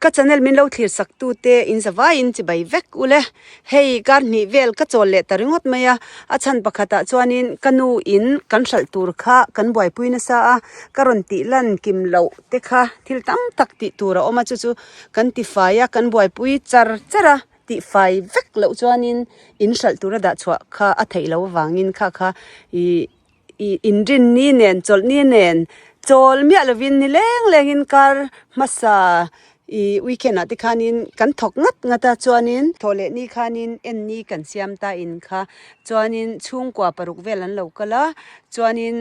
Ka channel min lo thlir sak tu te in zavaiin chibai vek ule. Hei kar hnih vel ka chawl leh ta ringawt mai a, a chhan pakhatah chuanin ka nu in kan hralh tur kha kan buaipui nasa a, ka rawn tih lan kim loh te kha thil tam tak tih tur a awm a, chu chu kan ti fai a, kan buaipui char char a, tih fai vek loh chuanin in hralh tura dah chhuah kha a theih loh avangin kha kha ih ih inrinni nen chawlhni nen chawl miah lovin ni leng lengin kar hmasa ih weekend ah te khanin kan thawk ngat ngat a chuanin thawh leh ni khanin en ni kan siam ta in kha chuanin chhungkua paruk vel an lo kal a chuanin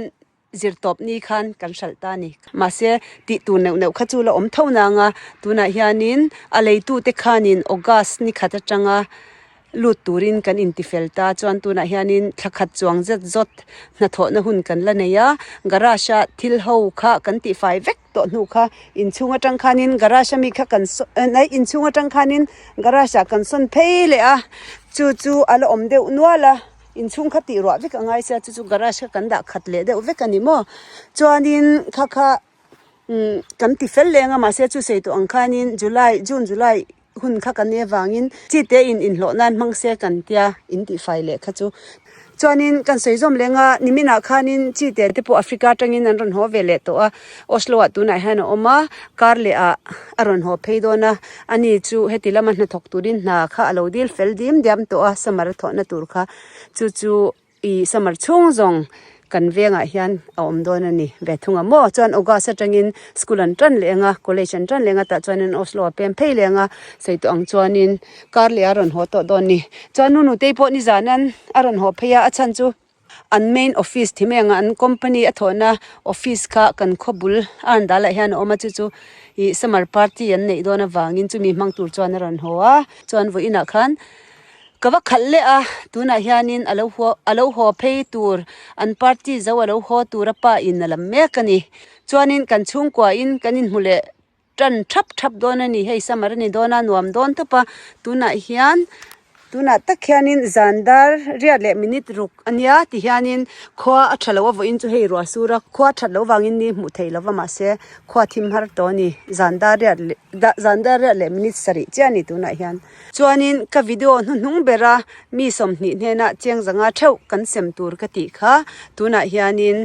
zirtawp ni khan kan hralh ta a ni. Mahse, tih tur neuh neuh kha chu la awm tho nang a, tunah hianin a leitute khanin August ni khat atanga lut turin kan intifel ta chuan tunah hianin thla khat chuang zet zawt hnathawhna hun kan la nei a, garage a thil ho kha kan tihfai vek tawh hnu kha inchhung atang khanin garage ami kha kan sawn aih inchhung atang khanin garage ah kan sawn phei leh a, chu chu a la awm deuh nual a. Inchhung kha tih ruah vek a ngai sia chu chu garage kha kan dah khat leh deuh vek a ni maw chuanin kha kha umm kan ti fel leng a mahse chu sei tawh ang khanin July June July hun kha kan nih avangin chi te in inhlawh nan hmang se kan tia in tih fai leh kha chu chuanin kan sawi zawm leng a niminah khanin chi te te pawh Africa atangin an rawn haw ve leh tawh a Oslo ah tunah hian a awm a kar leh ah a rawn haw phei dawn a ani chu heti lama hnathawk turin hna kha a lo dil fel dim diam tawh a summer a thawhna tur kha chu chu ih summer chhung zawng kan vengah hian a awm dawn a ni ve thung a maw chuan August atangin school an tan leh ang a college an tan leh ang a tah chuanin Oslo a pem phei leh ang a sawi tawh ang chuanin kar leh a rawn haw tawh dawn a ni chuan nu nutei pawh nizan an a rawn haw phei a a chhan chu. An main office thim eng a an company a thawhna office kha kan khaw bul a an dalah hian a awm a chu chu ih summer party an neih dawn avangin chumi hmang tur chuan a rawn haw a chuan vawiinah khan ka va khalh leh a tunah hianin a lo haw a lo haw phei tur an party zo a lo haw tur a pa in a lam mek a ni chuanin kan chhungkua in kan inhmu leh Tan thap thap dawn a ni hei summer a ni dawn a nuam dawn tawp a tunah hian tunah tak hianin zan dar riat leh minute ruk a nia ti hianin khua a tha lo a vawiin chu hei ruah sur a khua that loh vangin ni hmuh theih lova mahse khua thim har tawh a ni zan dar riat leh zan dar riat leh minute sarih chiah a ni tunah hian chuanin ka video hnuhnung bera mi sawmhnih hnena cheng zanga theuh kan sem tur ka tih kha tunah hianin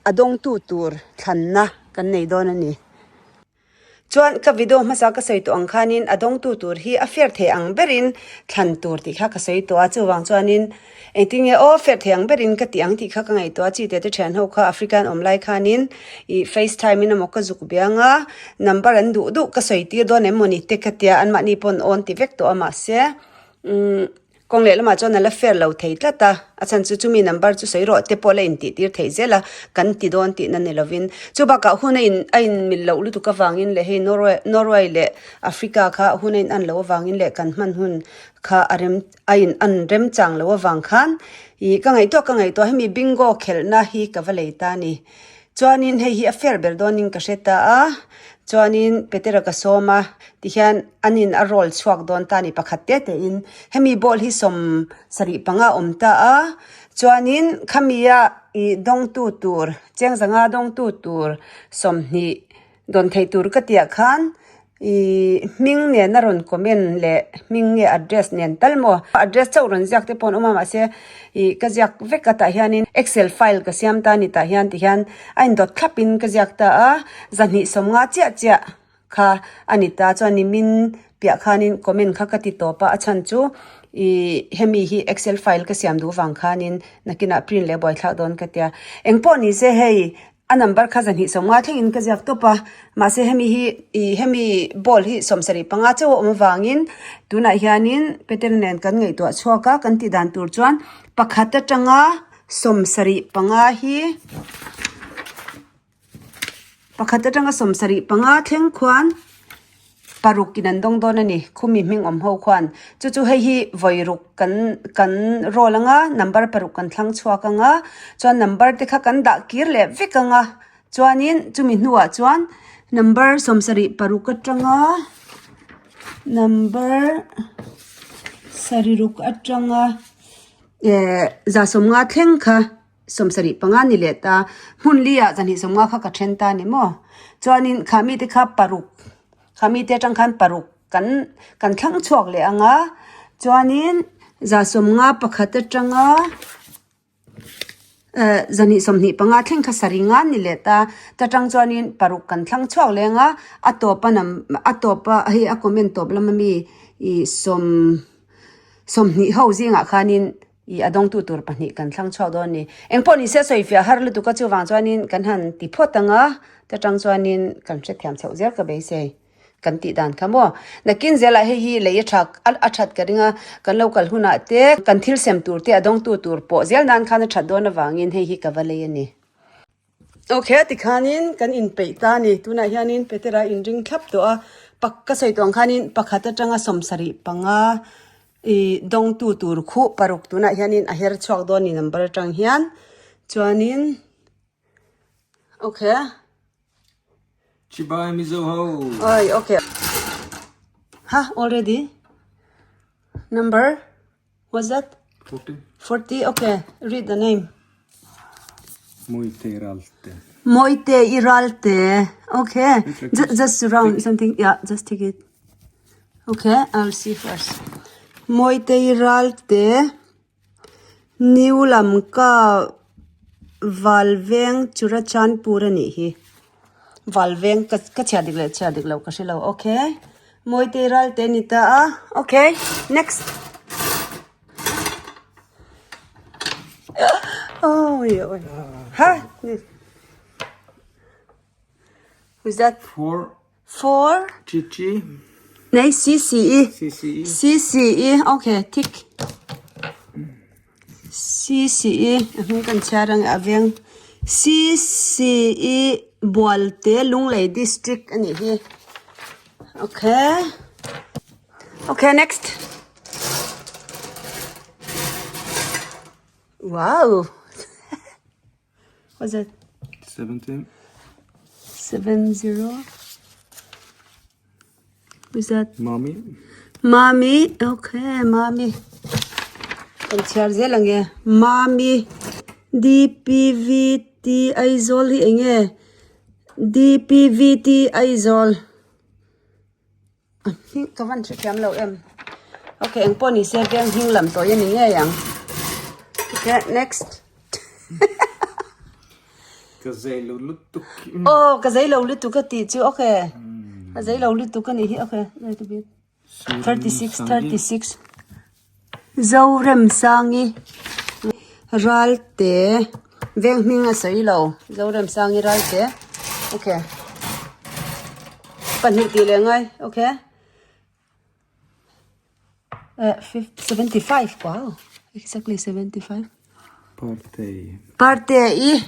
a dawngtu tur thlanna kan nei dawn a ni. Chuan ka video hmasa ka sawi tawh ang khanin a dawngtu tur hi a fair thei ang berin thlan tur tih kha ka sawi tawh a, chuvang chuanin engtin nge aw fair thei ang berin ka tih ang tih kha ka ngaihtuah a, chite te thian ho kha African awm lai khanin ih face time in emaw ka zuk biang a, number an duh duh ka sawi tir dawn em mawni te ka tia anmahni pawn awn ti vek tawh a mahse umm Kawng leh lamah chuan a la fair lo thei tlat a, a chhan chu chumi number chu sawi rawh te pawh la intih tir theih zel a, kan ti dawn tihna ni lovin. Chu bakah hun a in a inmil loh lutuk avangin leh hei Norway Norway leh Africa kha hun a in an loh avangin leh kan hman hun kha a rem a in an remchang loh avang khan ih ka ngaihtuah ka ngaihtuah hemi bingo khelhna hi ka va lei ta a ni. Chuanin hei hi a fair ber dawnin ka hre ta a, chuanin Petera ka sawm a, tihian an in a roll chhuak dawn ta a ni pakhat te tein hemi ball hi sawm sarih panga a awm ta a, chuanin khamia ih dawngtu tur cheng zanga dawngtu tur sawmhnih dawn theih tur ka tih ah khan Ih hming nen a rawn comment leh hming nge address nen tal maw? Address chauh rawn ziak te pawh an awm a mahse ih ka ziak vek a tah hianin excel file ka siam ta a ni tah hian ti hian a indawt thlap in ka ziak ta a zahnih sawmnga chiah chiah kha a ni ta chuan nimin piah khanin comment kha ka ti tawp a a chhan chu ih hemi hi excel file ka siam duh vang khanin nakinah print leh buaithlak dawn ka tia engpawh ni se hei A number kha zahnih sawmnga thlengin ka ziak tawp a, mahse hemi hi ih hemi ball hi sawmsarih panga chauh a awm avangin tunah hianin Peter nen kan ngaihtuah chhuak a, kan tih dan tur chuan pakhat atanga sawmsarih panga hi pakhat atanga sawmsarih panga thleng khuan Paruk in an dawng dawn a ni, khumi hming awm ho khuan. Chu chu hei hi vawi ruk kan kan roll anga, number paruk kan thlang chhuak anga, chuan number te kha kan dah kir leh vek anga, chuanin chumi hnuah chuan number sawmsarih paruk atanga number sarih ruk atanga eh za sawmnga thleng kha. Sawmsarih panga ni leh ta, hmun li ah zahnih sawmnga kha ka then ta ni maw? Chuanin kha mite kha paruk. Khami te atang khan paruk kan kan thlang chhuak leh ang a chuanin 151 atanga eh 125 thleng kha sarih nga ni leh ta ta tang chuanin paruk kan thlang chhuak leh ang a a tawp a nam a tawp a hei a comment tawp lam ami ih sawm sawmhnih ho zingah khanin Ih a dawngtu tur pahnih kan thlang chhuak dawn a ni. Engpawh ni se sawifiah har lutuk a chuvang chuanin kan han ti phawt ang a, ta tang chuanin kan hrethiam chhoh zel ka beisei kan tih dan kha maw. Nakin zelah hei hi lei a tha a that ka ring a, kan lo kal hunah te kan thil sem tur te a dawngtu tur pawh zel nan khan a that dawn avangin hei hi ka va lei a ni. Ok tikhanin kan inpeih ta a ni tunah hianin Petera inring thlap tawh a pak ka sawi tawh ang khanin pakhat atanga 75 ih dawngtu tur khuh paruk tunah hianin a her chhuak dawn a ni number atang hian chuanin ok. Chibai Mizo ho. Oi ok ha already number. What's that? 40. 40, okay. Read the name. Moite Ralte. Moite Iralte. Okay. Just, just round something. Yeah, just take it. Okay, I'll see first. Moite Iralte. New Lamka Valveng Churachandpur ani hi. Valveng ka ka chhia dik leh chhia dik lo ka hre lo. Okay. Mawite Ralte ni ta a. Okay, next. Oi, oi. Ha? Who's that? 4. 4. GG. Nei, CCE. CCE. CCE. Okay, tick. CCE, a hming kan chhiar ang a veng. CCE Bualte Lunglei District a nih hi. Okay. Okay, next. Wow. What's that? 17. 70. Who's that? Mommy. Mommy. Okay, mommy. Kan chhiar zel ang e. Mommy. DPVT Aizawl hi eng nge? DPVT Aizawl. A hming ka van hrethiam lo em. Okay, eng pawh ni se veng hming lam tawh i a ni ngei ang. Okay, next. Ka zei lo lutuk. Oh, ka zei lo lutuk a tih chu. Okay. Ka zei lo lutuk a nih hi. Okay, wait a bit. 36, 36. Zoremsangi Ralte veng hming a sawi lo. Zoremsangi Ralte. Okay. Pahnih tih leh ngai. Okay. Eh, 75. Wow. Exactly 75. Partei. Partei.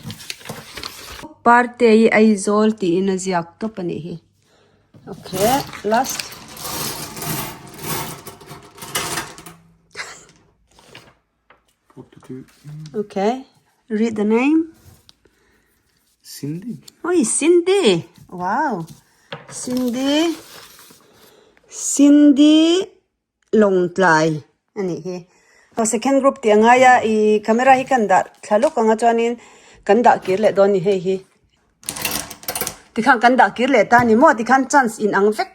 Partei Aizawl tiin a ziak tawp a nih hi. Okay, last. 42. Okay, read the name. Cindy. Oi, Cindy. Wow. Cindy. Cindy Lawngtlai a nih hi. Aw second group tih a ngai a, ih camera hi kan dah thla lawk ang a chuanin kan dah kir leh dawn a ni hei hi. Tikhan kan dah kir leh ta a ni maw tikhan chance in ang vek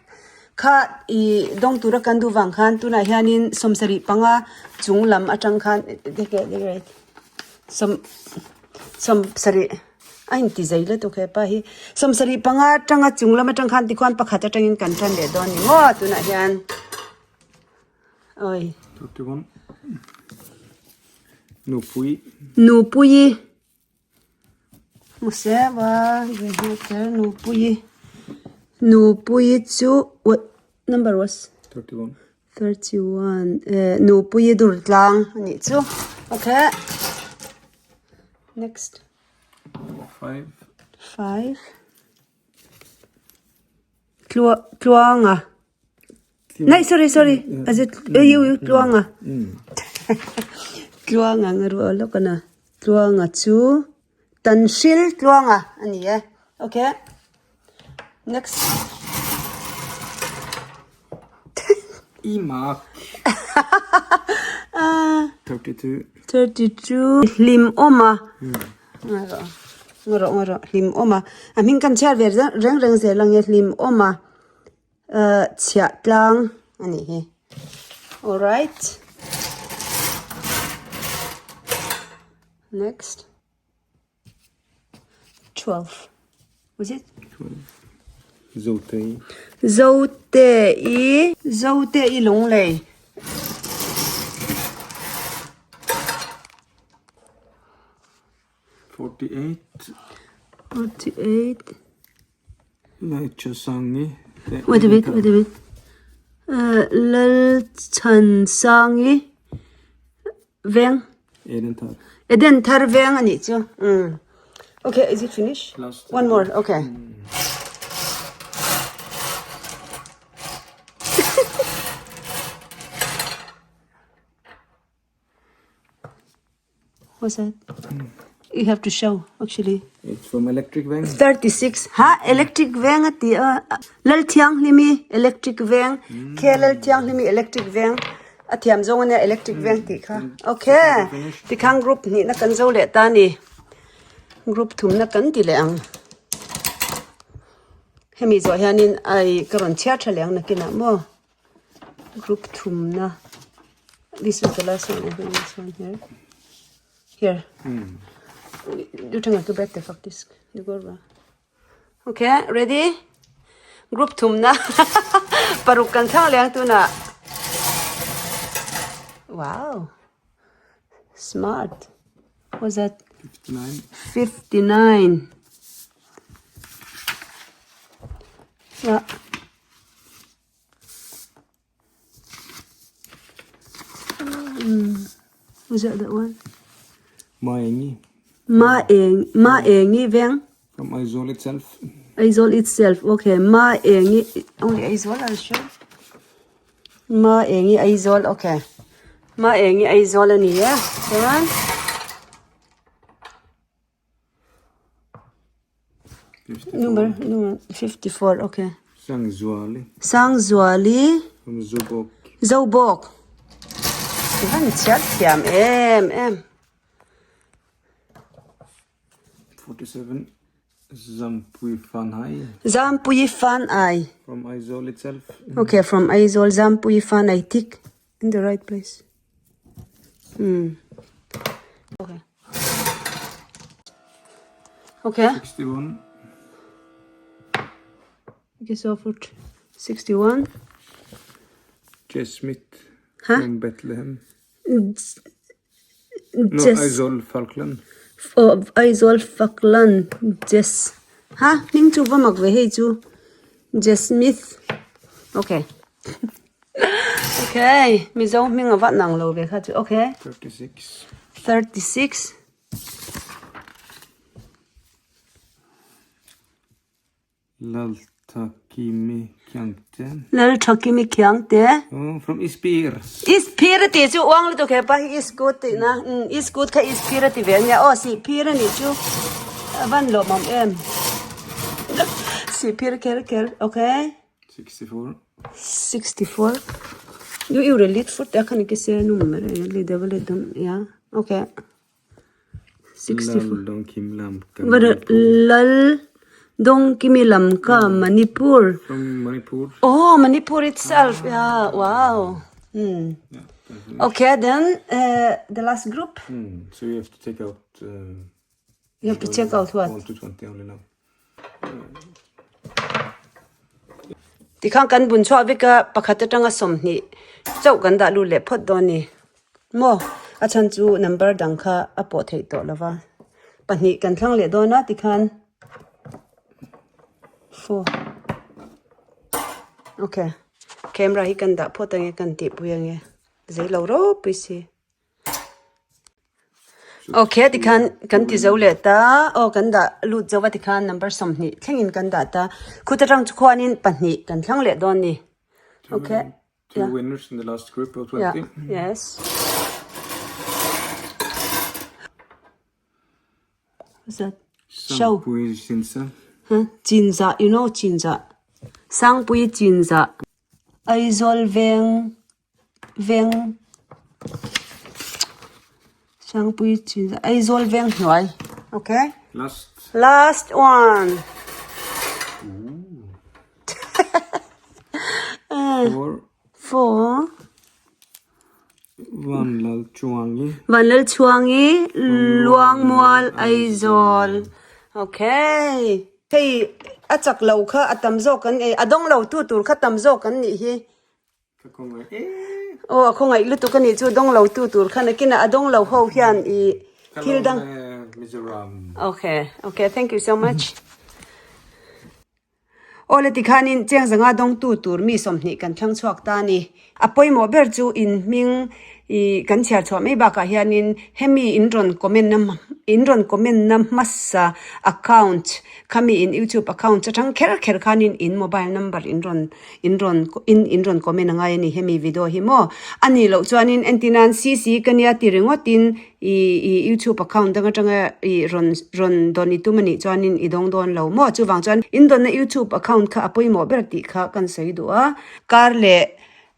kha ih dawng tura kan duh vang khan tunah hianin 75 chung lam atang khan sawm 70 a inti zei lutuk hepa hi 75 atanga chung lam atang khan tikhuan pakhat atangin kan tan leh dawn a ni maw tunah hian awi. 31 Nupui. Nupui. Hmuse va ve Nupui. Nupui chu what number was? 31. 31 eh Nupui dur tlang a nih chu. Okay. Next. 5. 5. Tluanga. Nei sorry sorry a zet ui ui Tluanga Tluanga nga ruah lawk a na Tluanga chu Tanhril Tluanga a ni e okay next Imak 32 32 hlim awma nga rawh nga rawh nga rawh hlim awma a hming kan chhiar ve reng reng zel ang e hlim awma. Uh chhiah tlang a nih hi. Alright. Next. 12. Was it? 12. Zote. Zote i Zote i lunglei. 48. 48. Lalchasangi. Wait a bit, wait a bit. Uh, Lalchansangi veng. Eden Thar. Eden Thar veng a nih chu. Mm. Okay, is it finished? Last One more, okay. Mm. What's that? You have to show actually. It's from Electric Veng. 36 ha electric veng a ti a Lalthianghlimi electric veng khe Lalthianghlimi electric veng a thiam zawng ania electric veng tih kha okay tikhang group hnih na kan zo leh ta ni group thum na kan ti leh ang hemi zawh hianin ai ka rawn chhiar tha leh ang nakinah maw. Group thum na this is the last one I think this one here here du trenger ikke bete faktisk det går bra ok ready group thum na paruk kan thlang leh ang tunah wow smart what's that 59 59 yeah Was that that one? Maengi. Ma eng ma engi veng. From Aizawl itself. Aizawl itself. Okay. Ma engi only Aizawl I'll show. Ma engi Aizawl. Okay. Ma engi Aizawl ani e. Chuan. Number number 54 okay. Sangzuali. Sangzuali. From Zobawk. Zobawk. Van chhiar thiam em em. 47 Zampui Fanai. Zampui Fanai. From Aizawl itself. Okay, from Aizawl Zampui Fanai tick in the right place. Hmm. Okay. Okay. 61. Okay, so for 61. Jess Smith Huh? from Bethlehem. No, Jess. Aizawl Falkland. Oh, Aizawl Falkland. Jess. Ha? Hming chu va mak ve hei chu. Jess Smith. Okay. Okay, Mizo hming a va nang lo ve kha chu. Okay. 36. 36. Lalthakimi Khiangte. Lalthakimi Khiangte. Oh, from Ispir. Ispir a ti chu uang lutuk he pa hi Iskut tih na. Um, Iskut kha Ispir a ti ve ania. Aw, Sihphir a nih chu. A van lawmawm em. Sihphir kher kher. Okay. 64. 64. Du gjorde litt fort. Jeg kan ikke se nummeret egentlig. Det var litt dum. Ja, ok. 64. Lal Dong Kim Lamka. Var det Lal Dong Kimi Lamka, Manipur. From Manipur. Oh, Manipur itself. Yeah, wow. Hmm. Yeah, definitely. Okay, then uh, the last group. Hmm. So you have to take out. Uh, You have to check out what? 1 to 20 only now. Tikhan kan bun chhuah vek a, pakhat atanga 20 chauh kan dah lut leh phawt dawn ni. Maw? A chhan chu number dang kha a pawh theih tawh lo va. Pahnih kan thlang leh dawn a tikhan four okay camera hi kan dah phawt ange kan tihpui ange zei lo ropui si. Okay tikhan kan ti zo leh ta aw kan dah lut zo a tikhan number 20 thlengin kan dah ta khut atang chu khuanin pahnih kan thlang leh dawn ni okay Two winners in the last group of 20. Yeah yes What's that? Show. Sangpui Chinza. Huh? Chinza you know Chinza Sangpui Chinza Aizawl veng Veng Sangpui chin Aizawl veng hnuai okay Last last one. Four. 4 Vanlal Chuangi. Vanlal Chuangi Luangmual Aizawl. Okay. Hei a chak lo kha a tam zawk kan ei a dawng lo tu tur kha tam zawk kan nih hi. Ka khawngaih e. Aw a khawngaih lutuk a nih chu dawng lo tu tur khan akinah a dawng lo ho hian i thil dang. Mizoram. Okay, okay, thank you so much. Aw le tikhanin cheng zanga dawngtu tur mi 20 kan thlang chhuak ta a ni. A pawimawh ber chu in hming ih kan chhiar chhuah mai bakah hianin hemi in rawn comment na in rawn comment na hmasa account khami in youtube account atang kher kher khanin in mobile number in rawn in rawn in in rawn comment a ngai a ni hemi video hi maw. A nih loh chuanin entirnan cc ka nia ti ringawtin I i youtube account dang atanga i rawn rawn dawn i tum anih chuanin i dawng dawn lo maw? Chuvang chuan in dawnna youtube account kha a pawimawh ber tih kha kan sawi duh a. Kar leh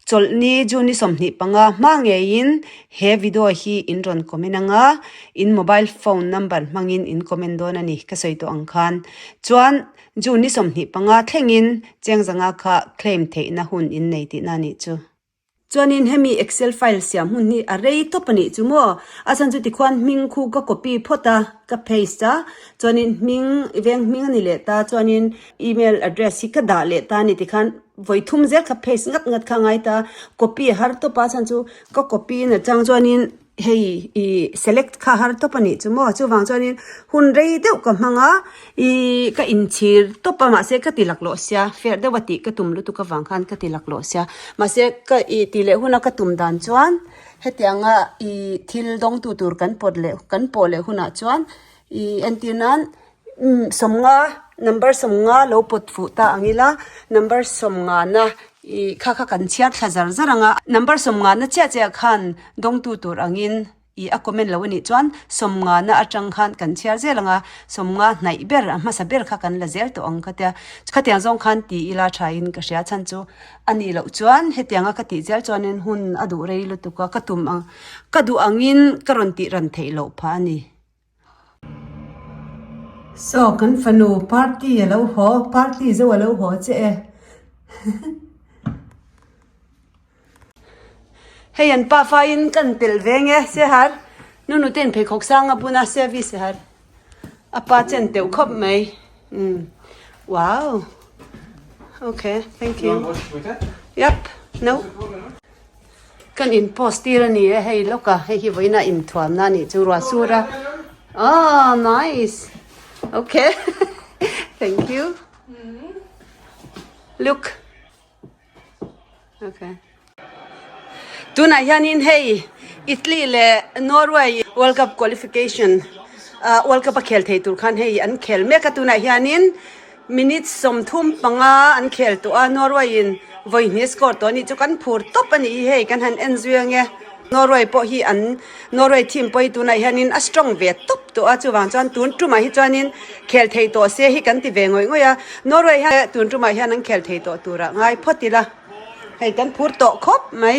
chawlhni June ni 25 hma ngeiin he video hi in rawn comment anga in mobile phone number hmangin in comment dawn a ni ka sawi tawh ang khan. Chuan June ni 25 thlengin cheng zanga kha claim theihna hun in nei tihna anih chu. Chuanin hemi Excel file siam hun hi a rei tawp a nih chu maw? A chhan chu tikhuan hming khu ka copy phawt a, ka paste a, chuanin hming i veng hming a ni leh ta, chuanin email address hi ka dah leh ta a ni tikhan vawi thum zel kha paste ngat ngat kha a ngai ta, copy a har tawp a, a chhan chu ka copy na chang chuanin hei i select kha har tawp a nih chu maw chuvang chuanin hun rei deuh ka hmang a ih ka inchhir tawp a mahse ka ti laklawh sia fair deuh a tih ka tum lutuk avang khan ka ti laklawh sia mahse ka ih tih leh huna ka tum dan chuan hetianga ih thil dawngtu tur kan pawt leh kan pawh leh hunah chuan ih entir nan sawmnga number sawmnga lo pawt fuh ta ang ila number sawmnga na ih kha kha kan chhiar thla zar zar ang a number sawmnga na chiah chiah khan dawngtu tur angin ih a comment lo anih chuan sawmnga na atang khan kan chhiar zel ang a sawmnga hnaih ber a hmasa ber kha kan la zel tawh ang kha tia khatiang zawng khan ti ila tha in ka hria chhan chu anih loh chuan hetianga ka tih zel chuanin hun a duh rei lutuk a ka tum ang ka duh angin ka rawn tih ran theih loh phah a ni. Saw kan fanu party a lo haw party zo a lo haw che e hei an pa faiin kan telh ve nge sehar nunu ten pheikhawk sang a bun a service sehar a pa chen teuh khawp mai umm wow okay thank you yep no. Kan in post tir a ni e hei lawk a hei hi vawiin a inthuamna a nih chu ruah sur a aww nice okay thank you look okay tunah hianin hei Italy leh Norway World Cup qualification ah World Cup a khel thei tur khan hei an khel mek a tunah hianin. Minute 35 an khel tawh a, Norway in vawi hnih score tawh a nih chu kan phur tawp a nih hi hei kan han en zui ange. Norway pawh hi an Norway team pawh hi tunah hianin a strong ve tawp tawh a, chuvang chuan tun tumah hi chuanin khel thei tawh se hi kan ti ve ngawih ngawih a, Norway hian tun tumah hian an khel thei tawh turah ngai phawt ila hei kan phur tawh khawp mai.